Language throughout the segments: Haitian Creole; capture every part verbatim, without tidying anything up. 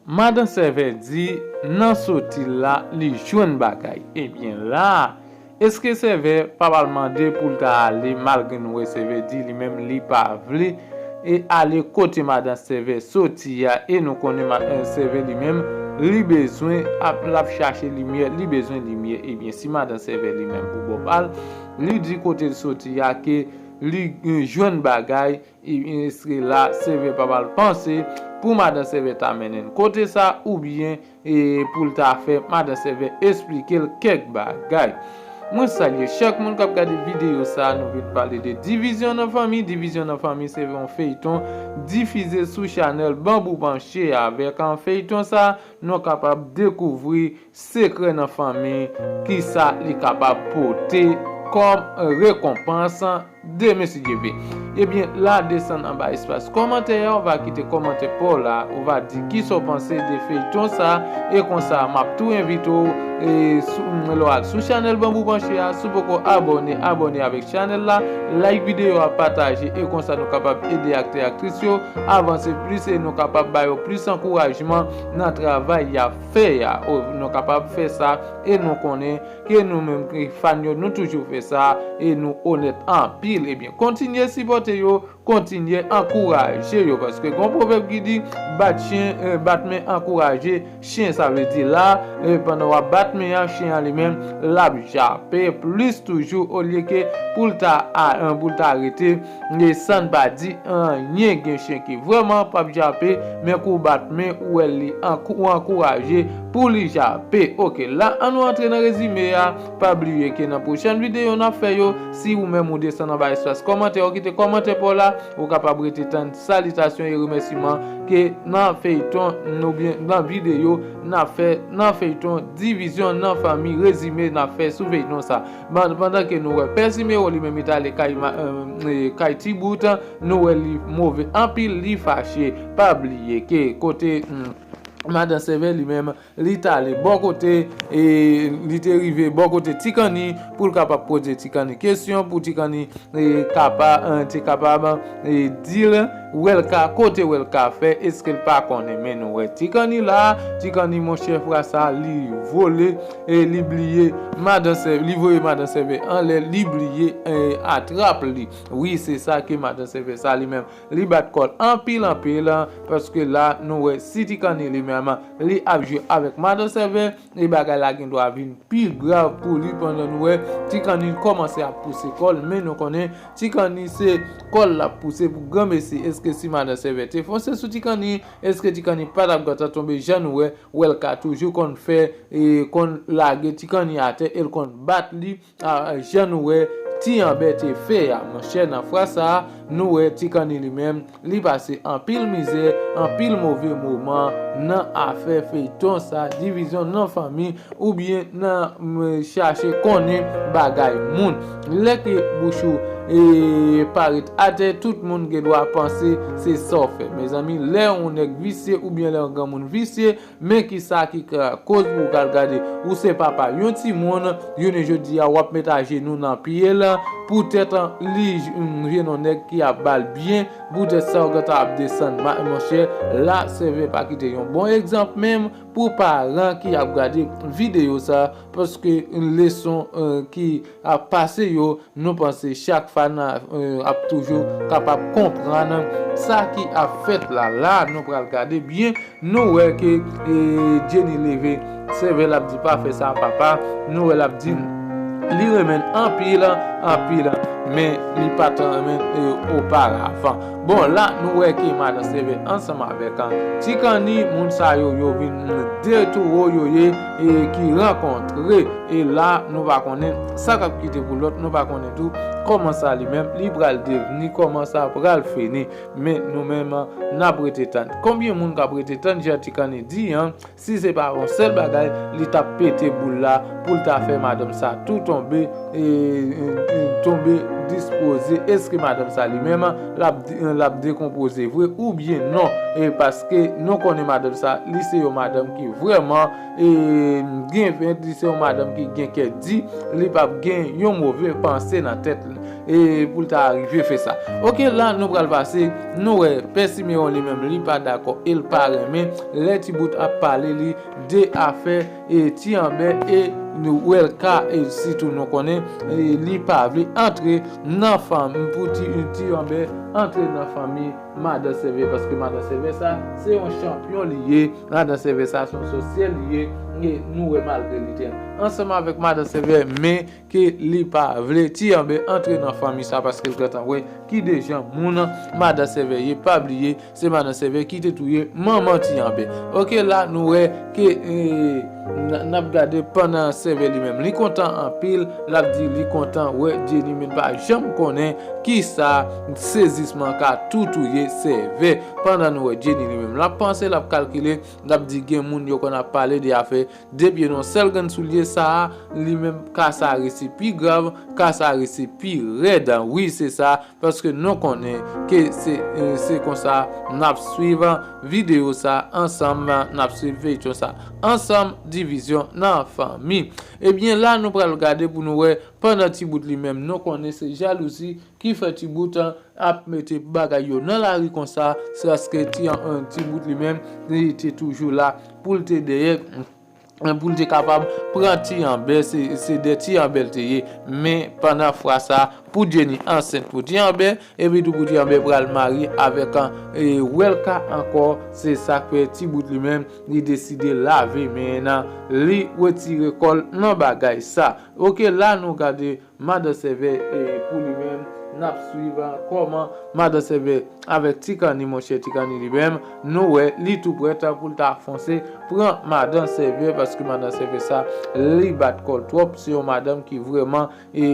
Madan Sèvè di, nan soti l la, li jwenn bagay. Ebyen la, èske Sèvè pa pral mande pou l ta ale, malgre nou wè Sèvè di li menm li pa vle e ale kote Madan Sèvè soti a, e nou konnen Madan Sèvè li menm, li bezwen ap, l ap chache limyè, li bezwen limyè. Ebyen, si Madan Sèvè li menm pou bò pa l, li di kote l soti a ke li, eh, jwenn bagay, e, èske la Sèvè pa pral panse pou Madan Sèvè ta mennen l kote sa, oubyen, e, pou l ta fè Madan Sèvè esplike l kèk bagay. Mwen salye chak moun k ap gade videyo sa, nou vin pale de divizyon nan fanmi. Divizyon nan fanmi se yon feyton difize sou chanèl Banbou Panche. Avèk an feyton sa, nou kapab dekouvri sekrè nan fanmi, kisa li kapab pote kòm rekonpans demen si Dye vle. Ebyen, la desann anba espas kòmantè a, ou va kite kòmantè pa w la, ou va di kisa w panse de feyton sa, e konsa m ap tou envite w, e, sou, lè w al sou chanèl Banbou Panche a, si w poko abòne, abòne avèk chanèl la, like videyo a, pataje, e konsa nou kapab ede aktè aktris yo avanse plis e nou kapab ba yo plis ankourajman nan travay y ap fè a. O, nou kapab fè sa e nou konnen ke nou menm ki fan yo, nou toujou fè sa e nou onèt anpil. Ebyen, kontinye sipòte yo, kontinye ankouraje yo, paske gon pwovèb ki di, bat chen, eh, bat men ankouraje chen. Sa vle di la, eh, pandan w ap bat men an, chen an li menm, l ap jape plis toujou, olye ke pou l ta a, eh, pou l ta rete e san n pa di anyen. Gen chen ki vrèman p ap jape, men kou w bat men, ou wè li ankou-, ou ankouraje pou li jape. Oke, la, ann nou antre nan rezime a. Pa bliye ke nan pwochèn videyo n ap fè yo, si ou menm ou desann anba espas kòmantè, ou kite kòmantè pa w la, ou kapab rete tann salitasyon e remèsiman ke nan feyton oubyen nan videyo n ap fè nan feyton divizyon nan fanmi, rezime n ap fè sou feyton sa. Ban-, pandan ke nou wè Pè Simewo li menm li t ale kay ma-, eh, eh, kay Tibout, nou wè li move anpil, li fache. Pa bliye ke kote, hmm, Madan Sèvè li menm, li t ale bò kote, e li te rive bò kote Tikanni pou l kapab poze Tikanni kesyon, pou Tikanni, e, kapa-, eh, te kapab, e, di l Wèlka, kote Wèlka fè, èske l pa konnen? Men nou wè Tikanni la, Tikanni monchè fwa sa, li vole, e li bliye Madan Sèvè, li voye Madan Sèvè anlè, li bliye, e, atrap li. Wi, se sa ke Madan Sèvè sa li menm. Li bat kò l anpil, anpil, paske la, nou wè si Tikanni li menm, li ap jwe avèk Madan Sèvè, e bagay la gen dwa vin pi grav pou li pandan nou wè Tikanni kòmanse ap pouse kò l, men nou konnen Tikanni se kò l l ap pouse pou granmesi. Èske si Madan Sèvè te fonse sou Tikanni, èske Tikanni pa t ap gentan tonbe? Jan nou wè, Wèlka toujou konn fè, e konn lage Tikanni atè, e l konn bat li. A, jan nou wè Tiyanbè te fè a, monchè, nan fwa sa a, nou wè Tikanni li menm, li pase anpil mizè, anpil move moman nan afè feyton sa, divizyon nan fanmi, oubyen nan, mm, chache konnen bagay moun. Lè ke bouch ou, e, parèt atè, tout moun gen dwa panse se sa w fè. Mezanmi, lè yon nèg visye oubyen lè yon granmoun visye, men kisa ki ka koz pou w al gade. Ou se papa yon timoun, jounen jodi a w ap met ajenou nan pye l, poutèt li j-, jwenn yon nèg ki ap ba l byen, poutèt sa w gentan ap desann. Ma-, monchè, la Sèvè pa kite yon bon egzanp menm pou paran ki ap gade videyo sa, paske leson, eh, ki ap pase yo, nou panse chak fana, eh, ap toujou kapab konprann sa ki ap fèt la. La, nou pral gade byen, nou wè ke, eh, Jenny leve, Sèvè l ap di, "Pa fè sa, papa." Nou wè l ap di, li renmen l anpil, anpil, men li pa t renmen, eh, oparavan. Bon, la, nou wè ke Madan Sèvè ansanm avèk, ah, Tikanni, moun sa yo, yo vin de towo yo ye, e ki rankontre. E la, nou pa konnen sa k ap kite pou lòt, nou pa konnen tou kòman sa li menm, li pral devni, kòman sa pral fini. Men nou menm, n ap rete tann. Konbyen moun k ap rete tann jan Tikanni di, an, si se pa yon sèl bagay, li t ap pete boul la pou l ta fè madanm sa tou tonbe, e, e, e, tonbe dispoze, èske madanm sa li menm l ap, l ap dekonpoze vre oubyen non? E paske nou konnen madanm sa, li se yon madanm ki vrèman, e, gen vent, li se yon madanm ki gen kè di, li p ap gen yon move panse nan tèt li, e pou l ta rive fè sa. Oke, la nou pral pase, nou wè Pè Simeyon li menm, li pa dakò e l pa renmen lè Ti Bout ap pale li de afè e Ti Anbè e nou, Welka, e sitou nou konnen, e li pa vle antre nan fanmi, pou Ti, Ti Anbè antre nan fanmi Madan Sèvè, paske Madan Sèvè sa, se yon chanpyon li ye, Madan Sèvè sa, se yon sòsyè li ye, e nou wè malgre li te ansanm avèk Madan Sèvè, men ke li pa vle Ti Anbè antre nan fanmi sa, paske l gentan wè ki de jan moun Madan Sèvè ye, pa bliye, se Madan Sèvè ki te touye manman Ti Anbè. Oke, la nou wè ke, e, n, n ap gade pandan Sèvè li menm. Li kontan anpil, l ap di li kontan wè Jenny, men pa janm konnen kisa sezisman ka tou touye Sèvè. Pandan nou wè Jenny li menm, l ap panse, l ap kalkile, l ap di gen moun yo konn ap pale de afè de pye nan yon sèl grenn soulye sa a, li menm ka sa resi pi grav, ka sa resi pi rèd. Wi, se sa, paske nou konnen ke se, e, se konsa n ap swiv videyo sa ansanm, n ap swiv feyton sa ansanm, Divizyon nan Fanmi. Ebyen, la nou pral gade pou nou wè, pandan Ti Bout li menm, nou konnen se jalouzi ki fè Ti Bout ap mete bagay yo nan lari konsa, se paske Ti, e, Ti Bout li menm, li te toujou la pou l te dèyè, pou l te kapab pran Ti Anbè, se, se de Ti Anbè l te ye. Men pandan fwa sa, pou Jenny ansent pou Ti Anbè, epi tou pou Ti Anbè pral marye avèk, e, Welka ankò, se sa k fè Ti Bout li menm, li deside lave men l, li retire kò l nan bagay sa. Oke, la nou gade Madan Sèvè, e, pou li menm, n ap swiv kòman Madan Sèvè avèk Ti Kanni, monchè, Ti Kanni li menm, nou wè li tou prèt pou l ta fonse pran Madan Sèvè, paske Madan Sèvè sa, li bat kò l twòp, se yon madanm ki vrèman, e,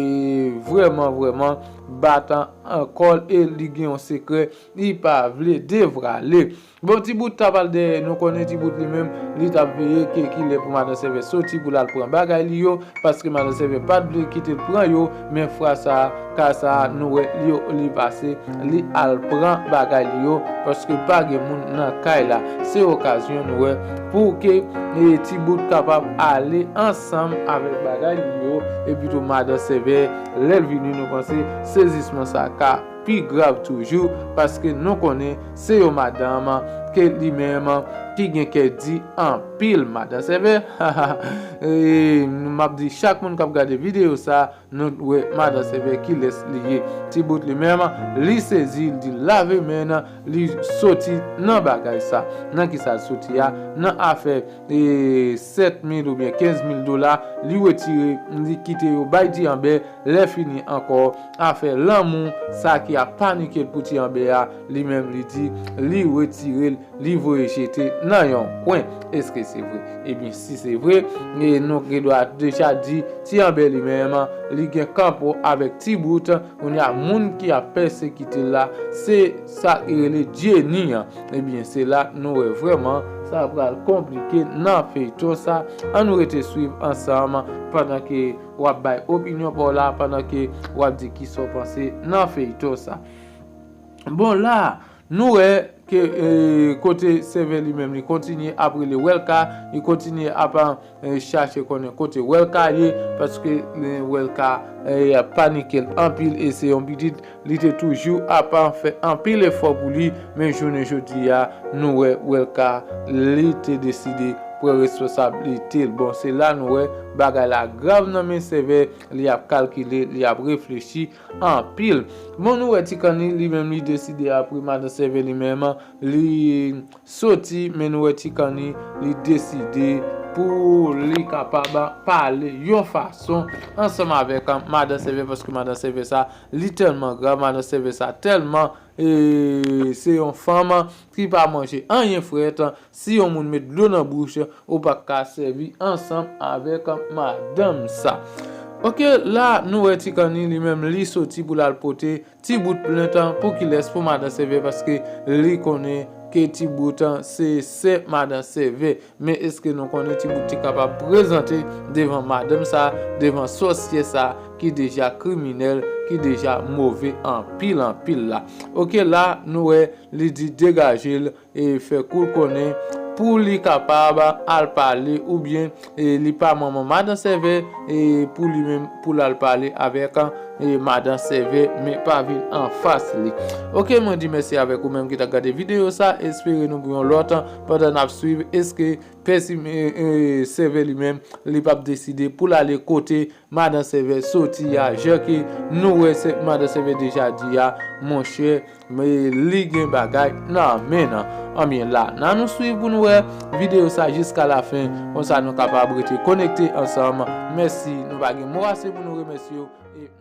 vrèman, vrèman bat an, an kò l, e li gen yon sekrè li pa vle devwale. Bon, Ti Bout t ap al dèyè, nou konnen Ti Bout li menm, li t ap veye ke kilè pou Madan Sèvè soti pou l al pran bagay li yo, paske Madan Sèvè pa t vle kite l pran yo, men fwa sa, ka sa, nou wè li, li pase, li al pran bagay li yo, paske pa gen moun nan kay la. Se okazyon nou wè pou ke, e, Ti Bout kapab ale ansanm avèk bagay li yo, epi tou Madan Sèvè, lè l vini, nou panse sezisman sa ka pi grav toujou, paske nou konnen se yon madanm ke li menm ki gen kè di anpil, Madan Sèvè. E, m ap di chak moun k ap gade videyo sa, nou wè Madan Sèvè kilès li ye. Ti Bout li menm, li sezi, li lave men l, li soti nan bagay sa. Nan kisa l soti a? Nan afè, e, sèt mil oubyen kenz mil dola, li retire, li kite yo bay Ti Anbè, lè fini ankò, afè lanmou sa ki ap panike l pou Ti Anbè a, li menm li di li retire l, li voye jete nan yon kwen. Èske se vre? Ebyen, si se vre, e nou gen dwa deja di Ti Anbè li menm, li gen kanpo avèk Ti Bout, kounye a moun ki ap pèsekite l la, se sa ki rele Jenny an. Ebyen, se la nou wè vrèman sa pral konplike nan feyton sa. Ann nou rete swiv ansanm pandan ke w ap bay opinyon pa w la, pandan ke w ap di kisa w panse nan feyton sa. Bon, la, nou wè ke, e, kote Sèvè li menm, li kontinye ap rele Welka, li kontinye ap, e, chache konnen kote Welka ye, paske, e, Welka, e, ap panike l anpil, e se yon pitit li te toujou ap fè anpil efò pou li, men jounen jodi a, nou wè Welka, li te deside pran responsablite l. Bon, se la nou wè bagay la grav nan men Sèvè, li ap kalkile, li ap reflechi anpil. Bon, nou wè Ti Kanni, li menm, li deside apre Madan Sèvè li menm, li soti, men nou wè Ti Kanni, li deside pou li kapab pale yon fason ansanm avèk, a, Madan Sèvè, paske Madan Sèvè sa, li tèlman grav, Madan Sèvè sa tèlman, e, se yon fanm ki pa manje anyen frèt, si yon moun met dlo nan bouch, ou pa ka sèvi ansanm avèk madanm sa. Oke, la, nou wè Ti Kanni li menm, li soti pou l al pote Ti Bout plent pou kilès? Pou Madan Sèvè, paske li konnen ke Ti Bout se sè Madan Sèvè. Men èske nou konnen Ti Bout te kapab prezante devan madanm sa, devan sòsyè sa ki deja kriminèl, ki deja move anpil anpil la. Oke, la nou wè li di degaje l e fè kou l konnen pou li kapab al pale oubyen e li pa manman madan Sèvè e pou li menm pou l al pale avèk e madan Sèvè men pa vin anfas li. Oke, mwen di mèsi avèk ou menm ki t ap gade videyo sa, espere nou gen yon lòt pandan n ap swiv èske Pè Sèvè li menm li p ap deside pou l ale kote madan Sèvè soti a, jan ke nou wè madan Sèvè deja di a, monchè, men li gen bagay nan men nan. Anbyen la, n a nou swiv pou nou wè videyo sa jiska lafen, konsa nou kapab rete konekte ansanm. Mèsi, nou pa gen mo ase pou nou remèsye w. E